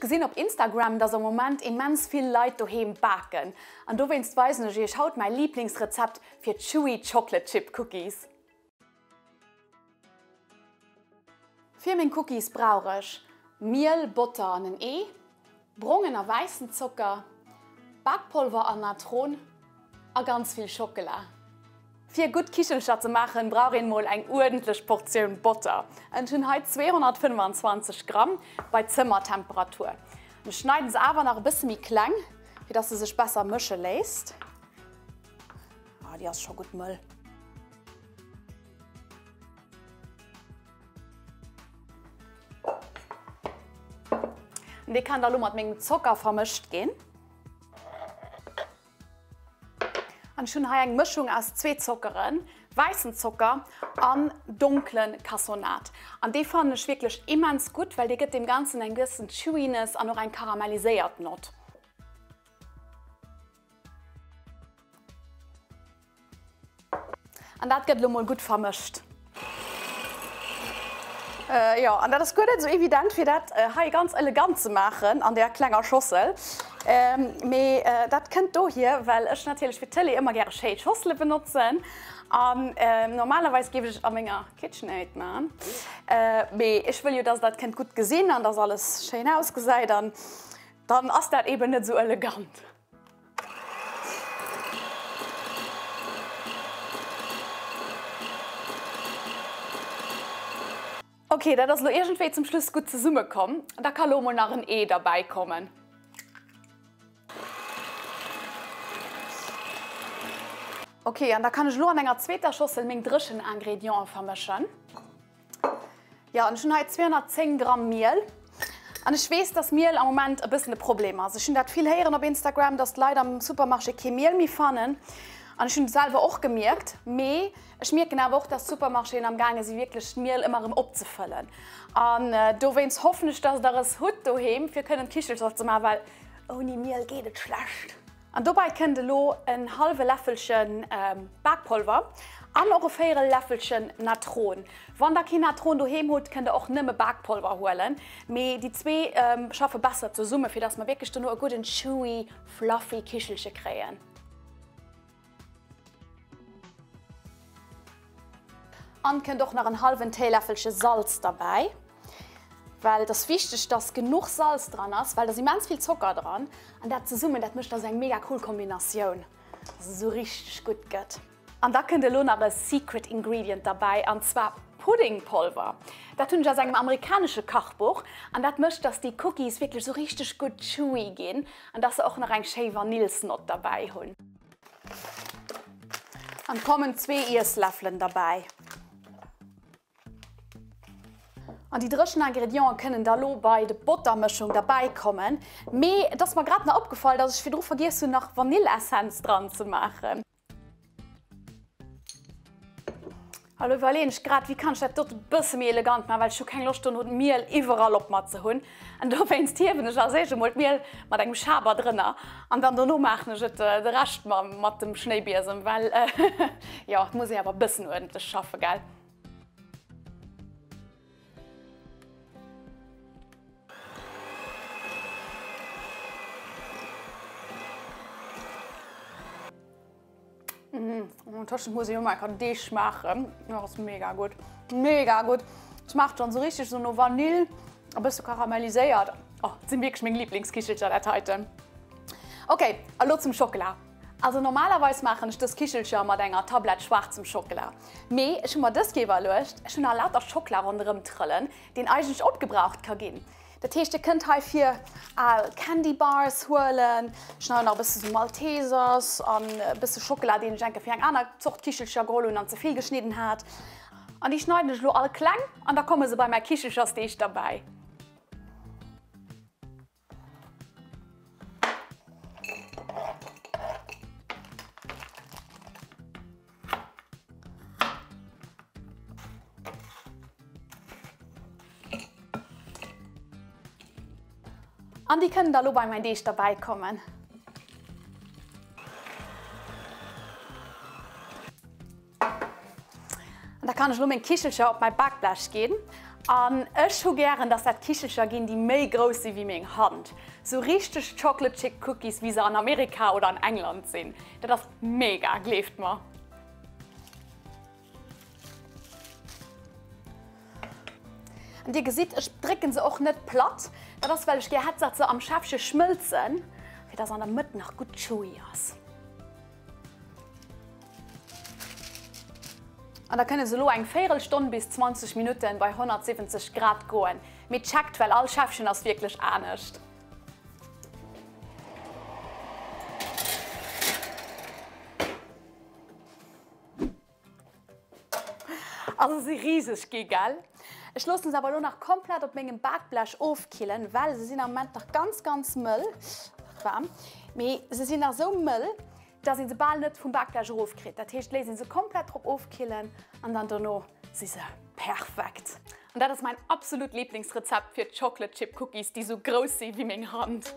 gesinn op Instagram, dass am Moment immens vill Leit doheem baken an dowéinst weisen ech iech haut mäi Liiblingsrezept fir Chewy Chocolate Chip Cookies. Fir meng Cookies brauch ech Miel, Botter an en Ee, brongen a wäissen Zocker, Bakpolver an Natron a ganz vill Schockela. Fir gutt Kichelcher ze maachen brauch een mol eng uerdentlech Portioun Botter. Ech hunn hei 225 Gramm bei Zëmmertemperatur. Ech schneiden se awer nach e bësse méi kleng, fir dass se sech besser mësche léisst. Ah, déi ass scho gutt mëll. An dee kann da lo mat mengem Zocker vermëscht ginn. An ech hunn hei eng Mëschung aus zwee Zockeren, wäissen Zocker an donklen Cassonat. An dee fannen ech wierklech immens gutt, well dee gëtt deem Ganzen eng gewëssen Chewiness an och eng karamelliséiert Nott. An dat gëtt elo mol gutt vermëscht. Jo, an dat ass guer net esou evident, fir dat hei ganz elegant ze maachen an där klenger Schossel. Mee dat kënnt dohier, well ech natierlech fir d'Tëlee ëmmer gäre schéi Schossele benotzen. An normalerweis géif ech et a menger KitchenAid maachen. Mee ech wëll jo, dass der et kënnt gutt gesinn an dass alles schéin ausgesäit. An dann ass dat eeben net esou elegant. Ok, dat ass lo iergendwéi zum Schluss gutt zesumme komm. Da ka lo mol nach en Ee derbäi kommen. Ok, an da kann ech lo an enger zweeter Schossel meng dréchen Ingredienten vermëschen. Jo, an ech hunn hei 210 Gramm Miel. An ech weess, dass Miel am Moment e bëssen e Problem ass. Ech hunn dat vill héieren op Instagram, dass d'Leit am Supermarché kee Miel méi fannen. An ech hunn et selwer och gemierkt. Mee ech mierken awer och, dass d'Supermarchéen am gaange si wierklech d'Miel ëmmer erëm opzefëllen. An dowéinst hoffen ech, dass der es hutt doheem, fir kënnen Kichelcher ze maachen, well ouni Miel geet et schlecht. An dobei kënnt elo en halwe Läffelchen Bakpolver an och e véierel Läffelchen Natron. Wann der keen Natron doheem hutt, kënnt der och nëmme Bakpolver huelen, mee déi zwee schaffe besser zesumme fir dass mer wierklech dono e gudden chewy, fluffy Kichelche kréien. An kënnt och nach en halwen Téiläffelche Salz derbäi, well et ass wichteg, dass genuch Salz dran ass, well et ass immens vill Zocker dran an dat zesummen, dat mécht da sou eng mega cool Kombinatioun, dass et esou richteg gutt gëtt. An da kënnt elo nach e secret ingredient derbäi, an zwar Puddingpolver. Dat hunn ech aus engem amerikanesche Kachbuch an dat mécht, dass déi Cookies wierklech sou richteg gutt chewy ginn an dass se och nach eng schéi Vanillsnott derbäi hunn. An kommen zwee Iessläffelen derbäi. An déi dréchen Ingredienten kënnen da lo bei de Bottermëschung derbäi kommen. Mee et ass mer grad nach opgefall, dass ech virdru vergiess hunn nach Vanillessenz dran ze maachen. A lo iwwerleeën ech grad, wéi kann ech dat dot e bësse méi elegant maachen, well ech hu keng Loscht dono d'Miel iwwerall op mer ze hunn. An dowéinst hiewen ech als éischt emol d'Miel mat engem Schaber drënner an dann dono maachen ech et de Rescht mat dem Schnéibiesem, well jo, et muss ee awer e bëssen uerdentlech schaffen, gell? Tëschent muss ech ëmmer enker Deeg schmaachen. Dat ass mega gutt. Mega gutt. Schmaacht schonn esou richteg esou no Vanill, e bësse karamelliséiert. Oh, dat sinn wierklech meng Liblingskichelcher, dat heiten. Ok, a lo zum Schockela. Also normalerweis maachen ech dës Kichelcher mat enger Tablett schwaarzem Schockela. Mee ech hu mer dës Kéier iwwerluecht, ech hunn nach lauter Schockela ronderëm trëllen, deen eigentlech opgebraucht ka ginn. Dat heescht, dir kënnt heifir al Candy Bars huelen, ech hunn hei nach e bësse sou Maltesers an e bësse Schockela, deen ech enke fir eng aner Zort Kichelcher geholl hunn an ze vill geschnidden hat. An déi schneiden ech elo all kleng an da komme se bei mäi Kichelchersdeeg derbäi. An déi kënnen da lo bei mäin Deeg derbäi kommen. An da kann ech lo meng Kichelcher op mäi Bakblech ginn. An ech hu gären, dass dat Kichelcher ginn, déi méi grouss si wéi meng Hand. Sou richteg Chocolate Chip Cookies, wéi se an Amerika oder an England sinn. Dat ass mega, gleeft mer. An dir gesitt, ech drécken se och net platt. Dat ass, well ech gär hätt, dass se am Schäffche schmëlzen, fir dass an der Mëtt nach gutt chewy ass. An da kënne se elo eng véierel Stonn bis 20 Minutten bei 170 Grad goen. Mee checkt, well all Schäffchen ass wierklech anescht. Also se si riseg gi, gell? Ech loossen se awer elo nach komplett op mengem Bakblech ofkillen, well se sinn am Moment nach ganz ganz mëll, nach waarm, mee se sinn nach esou mëll, dass een se bal net vum Bakblech erof kritt. Dat heescht, léisst een se komplett drop ofkillen an dann dono si se perfekt. An dat ass mäin absolut Liblingsrezept fir Chocolate Chip Cookies, déi sou grouss si wéi meng Hand.